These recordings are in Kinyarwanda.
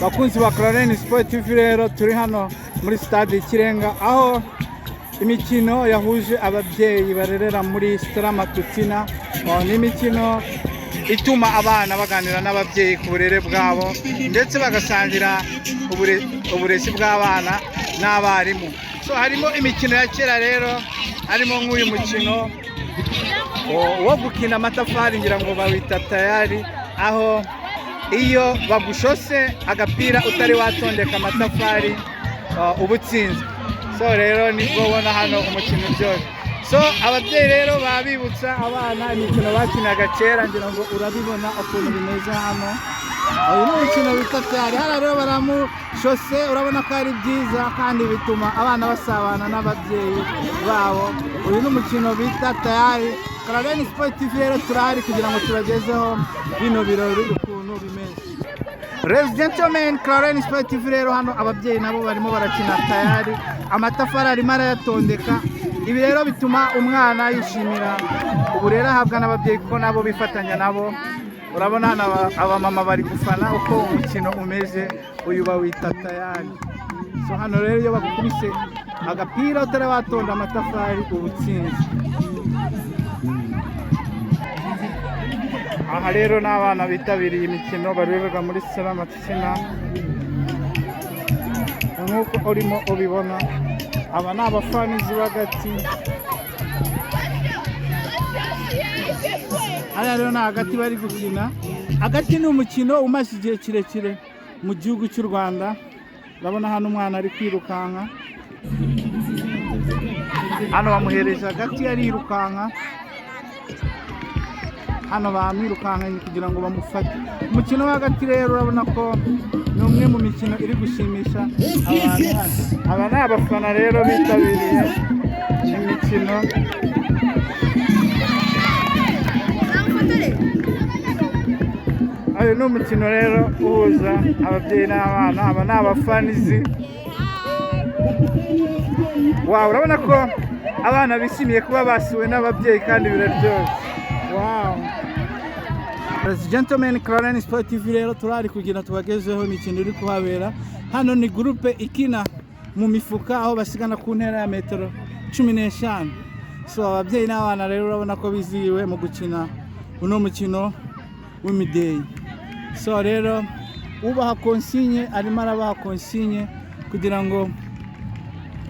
Bakunzi ba Clarene Sport TV, rero turi hano muri stade Ikirenga, aho imikino yahuje ababyeyi barerera muri Stella Matutina. Oh, ni imikino ituma abana baganira n'ababyeyi ku burere bwabo, ndetse bagasangira uburezi bw'abana n'abarimu. So harimo imikino ya kera rero, harimo nk'uyu mukino wo gukina amatafari, ngira ngo bawita tayari, aho iyo bagushose agapira utari watondeka amatafari uba utsinzwe. So rero nibwo ubona hano umukino uryoshye. So ababyeyi rero baba bibutsa abana imikino bakinaga kera. Ngira ngo urabibona ukuntu bimeze hano. Uyu ni umukino witwa tayari. Hano rero baramushose, urabona ko ari byiza kandi bituma abana basabana n'ababyeyi babo. Uyu ni umukino bita tayari. Clarene Sport TV rero turahari kugira ngo tubagezeho bino birori ukuntu bimeze. Ladies and gentlemen, Clarene Sport TV, rero hano ababyeyi nabo barimo barakina tayari, amatafari arimo arayatondeka. Ibi rero bituma umwana yishimira uburere ahabwa n'ababyeyi, kuko nabo bifatanya nabo. Urabona hano abamama bari gufana uko umukino umeze. Uyu bawita tayari. So hano rero iyo bagukubise agapira utari watonda amatafari, uba utsinze. Aha rero ni abana bitabiriye imikino barererwa muri Stella Matutina, nk'uko urimo ubibona. Aba ni abafanizi b'agati. Hariya rero ni hagati bari gukina. Agati ni umukino umaze igihe kirekire mu gihugu cy'u Rwanda. Urabona hano umwana ari kwirukanka, hano bamuhereje agati arirukanka, hano bamwirukankanye kugira ngo bamufate. Umukino w'agati rero urabona ko ni umwe mu mikino iri gushimisha abantu hano. Aba ni abafana rero bitabiriye imikino. Uyu ni umukino rero uhuza ababyeyi n'abana. Aba ni abafanizi. Wow, urabona ko abana bishimiye kuba basuwe n'ababyeyi kandi biraryoshye. Wow. Ladies and gentlemen, Clarene Sport TV, rero turahari kugira tubagezeho imikino iri kuhabera. Hano ni groupe ikina mu mifuka, aho basigana ku ntera ya metero 15. So ababyeyi n'abana rero urabona ko bizihiwe mu gukina uno mukino w'imideyi. So rero ubaha consigne arimo arabaha consigne kugira ngo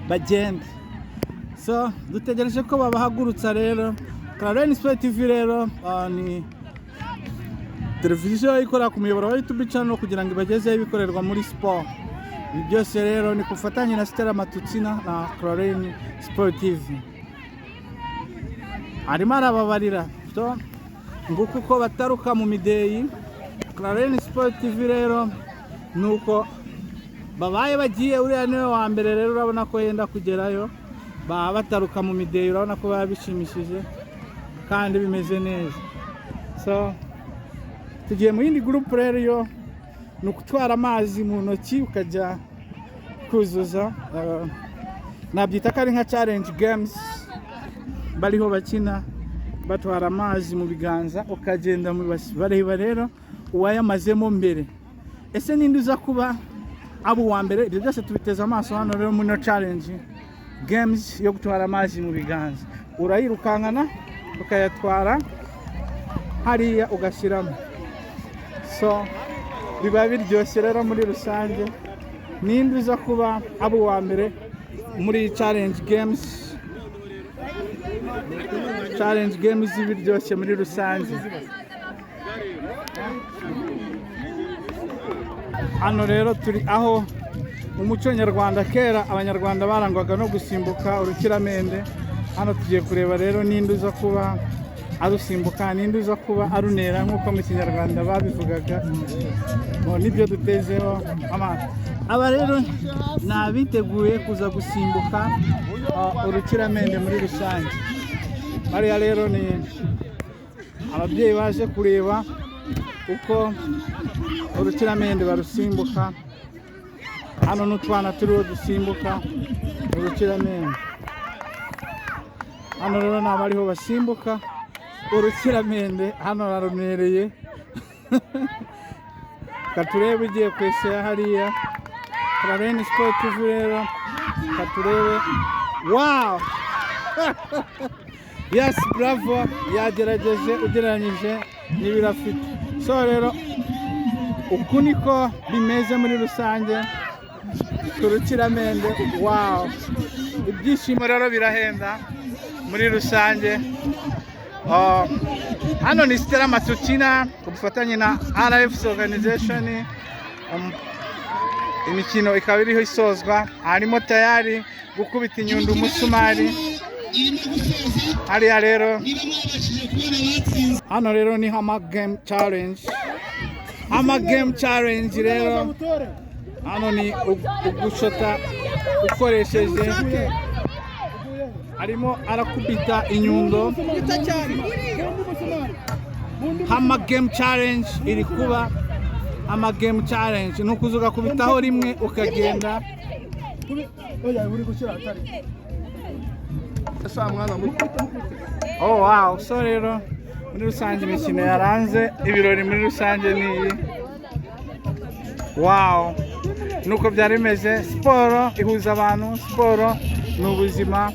bagende. So dutegereje ko babahagurutsa rero. Clarene Sport TV rero ni televiziyo ikora ku muyoboro wa YouTube channel kugira ngo ibagezeho ibikorerwa muri siporo. Ibi byose rero ni ku bufatanye na Stella Matutina na Clarene Sport TV. Arimo arababarira. So nguko uko bataruka mu mideyi. Clarene Sport TV rero ni uko babaye bagiye. Uriya niwe wa mbere rero, urabona ko yenda kugerayo. Baba bataruka mu mideyi, urabona ko baba bishimishije kandi bimeze neza. So tugiye mu yindi groupe rero, yo ni ugutwara amazi mu ntoki ukajya kuzuza. Nabyita ko ari nka challenge games bariho bakina, batwara amazi mu biganza ukagenda mu basi. Bareba rero uwayamazemo mbere. Ese ninde uza kuba aba uwa mbere? Ibyo byose tubiteze amaso hano rero muri no challenge games yo gutwara amazi mu biganza. Urayirukankana ukayatwara hariya ugashyiramo. So biba biryoshye rero muri rusange. Ninde uza kuba aba uwa mbere muri challenge games? Challenge games biryoshye muri rusange. Hano rero turi aho mu muco nyarwanda, kera Abanyarwanda barangwaga no gusimbuka urukiramende. Hano tugiye kureba rero ninde uza kuba arusimbuka, ninde uza kuba arunera, nk'uko mu Kinyarwanda babivugaga. Ngo nibyo dutezeho amaso. Aba rero ni abiteguye kuza gusimbuka urukiramende muri rusange. Bariya rero ni ababyeyi baje kureba uko urukiramende barusimbuka. Hano n'utwana turiho dusimbuka urukiramende. Hano rero ni abariho basimbuka urukiramende. Hano rarunereye. Katurebe ugiye kwesera hariya. Rarene Sport TV rero, katurebe. Wow, yes, bravo, yagerageje ugereranyije n'ibiro afite. So rero uku niko bimeze muri rusange ku rukiramende. Wow, ibyishimo rero birahenda muri rusange. Oh, hano ni Stella Matutina ku bufatanye na RFC Organization. Imikino ikaba iriho isozwa, harimo tayari gukubita inyundo umusumari hariya rero. Hano rero ni Hammer Game Challenge. Hammer Game Challenge rero hano ni ugushota ukoresheje, arimo arakubita inyundo. Hammer Game Challenge iri kuba. Hammer Game Challenge ni ukuza ugakubitaho rimwe ukagenda. Oya, uri gushyira atari mwana muto. Oh wow, so rero muri rusange imikino yaranze ibirori muri rusange ni iyi. Wow, nuko byari bimeze. Siporo ihuza abantu, siporo ni ubuzima.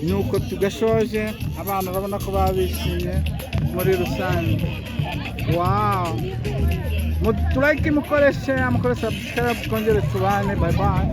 Nuko tugashoje, abana urabona ko baba bishimye muri rusange. Wow, turayike, mukoreshe, mukore subscribe, twongere tubane. Bye bye.